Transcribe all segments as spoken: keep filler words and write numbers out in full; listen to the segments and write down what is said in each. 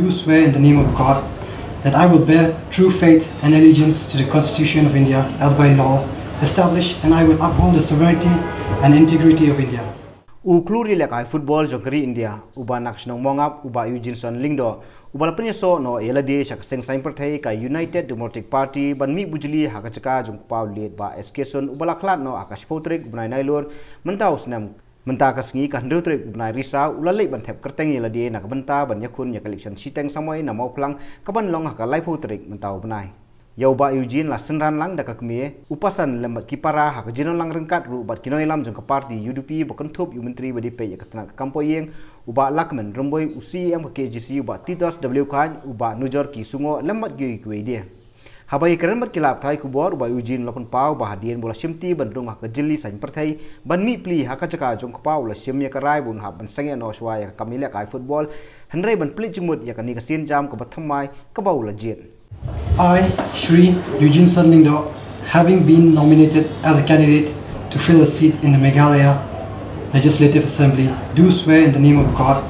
Do swear in the name of God that I will bear true faith and allegiance to the Constitution of India as by law established, and I will uphold the sovereignty and integrity of India. U Khlur ïalehkai football jong ka ri India, uba na ka shnong Mawngap, u Bah Eugeneson Lyngdoh, uba la pynïasoh noh ïa lade sha ka seng saiñ pyrthei ka United Democratic Party ban mih bujli ha ka jaka jong u kpa u late Bah S K Sun, uba la khlad noh ha ka shiphew tarik u bnai Nailur mynta u snem. Mynta ka sngi ka hynriew tarik u bnai Risaw u la leit ban thep kyrteng ïa lade na ka bynta ban ïakhun ïa ka election shiteng samoi na Mawphlang kaban long ha ka laiphew tarik mynta u bnai. Ïa u Bah Eugene la synran lang da ka kmie, u pasan lem bad ki para ha ka jinglong ryngkat ruh bad ki nongïalam jong ka party U D P ba kynthup ïa u Myntri ba dei peit ïa ka tnat ka kam poh ïing, u Bah Lahkmen Rymbui, u C E M ka K H A D C, u Bah Titos W Chyne, u Bah Nujorki Sungoh lem bad kiwei kiwei de. Haba ïakren bad ki lad pathai khubor, u Bah Eugene u la pynpaw ba hadien ba u la shimti ban rung ha ka jylli saiñ pyrthei ban mih pli ha ka jaka jong u kpa, u la shim ïa ka rai ba un hap ban sangeh noh shuwa ïa ka kam ïalehkai football, hynrei ban pynleit jingmut ïa kane ka sienjam kaba thymmai kaba u la jied. I, Shri Eugeneson Lyngdoh, having been nominated as a candidate to fill a seat in the Meghalaya Legislative Assembly, do swear in the name of God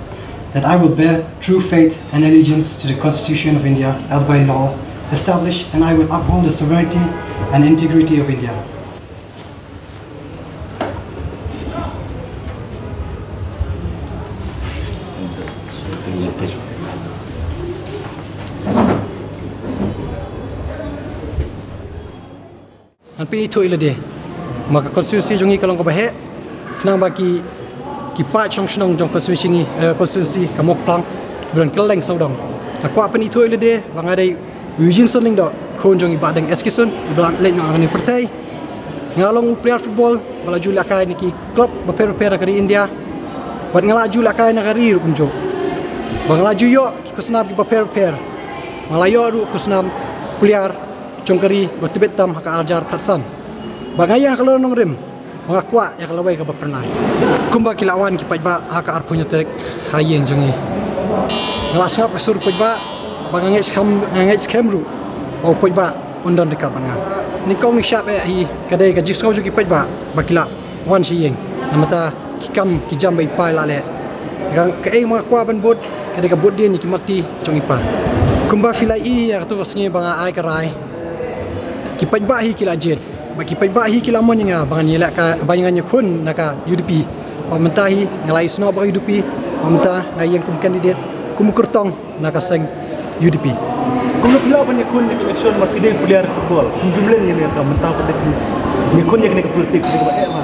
that I will bear true faith and allegiance to the Constitution of India as by law established, and I will uphold the sovereignty and integrity of India. Ngan pynithuh ïa lade. Ma ka constituency jong ngi ka long kaba heh. Khnang ba ki, ki paid shnong shnong jong constituency ngi, eh, constituency ka Mawphlang, ki ban kylleng sawdong. Nga kwah pynithuh ïa lade ba nga dei Eugeneson Lyngdoh, khun jong i Bah Deng S K Sun, iba la leit noh na kane ka pyrthei. Nga long u player football ba la ju lehkai na ki club bapher bapher ha ka ri India. Bad nga la ju lehkai na ka ri ruh kumjuh. Ba nga la ju ïoh ki khusnam ki bapher bapher. Nga la ïoh ruh khusnam player jong ka ri ba tbit tam ha ka arhajar khatsan. Ba nga ïeng ha ka lawei nongrim, ba nga kwah ïa ka lawei kaba phyrnai. Kumba ki la wan ki paidbah ha ka arphew hynñiew tarik ha ïing jong ngi, nga la sngap ka sur paidbah, ba nga ngeit skhem, nga ngeit skhem ruh ba u paidbah un don ryngkat bad nga. Nyngkong nyngshap eh hi ka dei ka jingsngew jong ki paidbah ba ki la wan sha ïing. Namar ta ki kam ki jam ba i pa i la leh. Ka, kaei ma nga kwah ban bud ka dei ka bud dien ïa ki mat ti jong i pa. Kumba phi la i ïa kato ka sngi ba nga ai ka rai, ki paidbah hi ki la jied. Ba ki paidbah hi ki la mon ïa nga ba ngan ïalehkai, ba ngan ïakhun na ka U D P. Ba mynta hi nga la ïasnoh bad ka U D P. Ba mynta nga ïeng kum candidate, kum u kyrtong na ka seng U D P. Kumno phi lah ban ïakhun na ka election ma phi dei player football? Kum jumlen ïa ne ka mynta pat ïakhun ïa kane ka politics, kane kaba eh ma.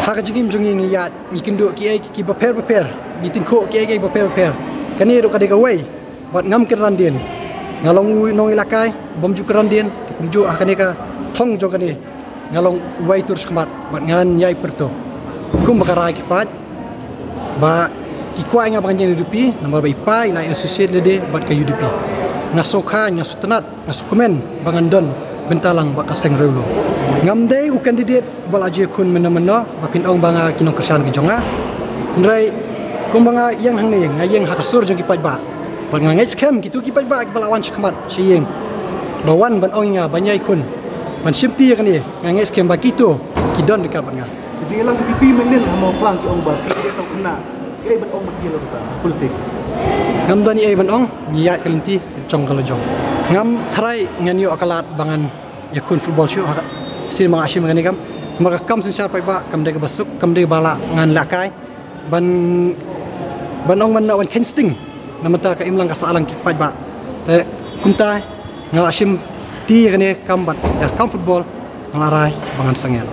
Ha ka jingim jong ngi ngi ïaid, ngi kynduh kiei kiei bapher bapher, ngi tyngkhuh kiei kiei bapher bapher. Kane ruh ka dei kawei. Bad ngam kynran dien. Nga long u nongïalehkai bym ju kynran dien. Te kumjuh ha kane ka thong jong kane, nga long uwei tur shakhmat bad ngan ïai pyrto. Kumba ka rai ki paid ba ki kwah ïa nga ba ngan ïeng U D P, namar ba i pa i la associate lade bad ka U D P. Nga sngewkha, nga sngewtynnat, nga sngewkmen ba ngan don bynta lang bad ka seng Riewlum. Ngam dei u candidate ba la ju ïakhun mynno mynno ba phin ong ba nga ki nongkyrshan ki jong nga. Hynrei kumba nga ïeng hangne, nga ïeng ha ka sur jong ki paidbah. Bad nga ngeit skhem kito ki paidbah kiba la wan shakhmat sha ïing, ba wan ban ong ïa nga ban ïai khun, ban shimti ïa kane, nga ngeit skhem ba kito ki don ryngkat bad nga. Ka jingïalang ka P P mynnin ha Mawphlang ki ong ba ki dei tang khynnah, ki dei ban ong ba ki la bynta politik. Ngam don ei ban ong, ngi ïaid ka lynti jong ka la jong. Ngam tharai ngan ïoh ka lad ba ngan ïakhun football shuh ha ka sien ba nga shim kane kam. Namar ka kam synshar paidbah kam dei kaba suk, kam dei ba la ngan lehkai ban, ban ong ban, ban kheiñ sting. Namar ta ka imlang ka sahlang ki paidbah. Te kumta nga la shimti ïa kane kam bad ïa kam football nga la rai ba ngan sangeh.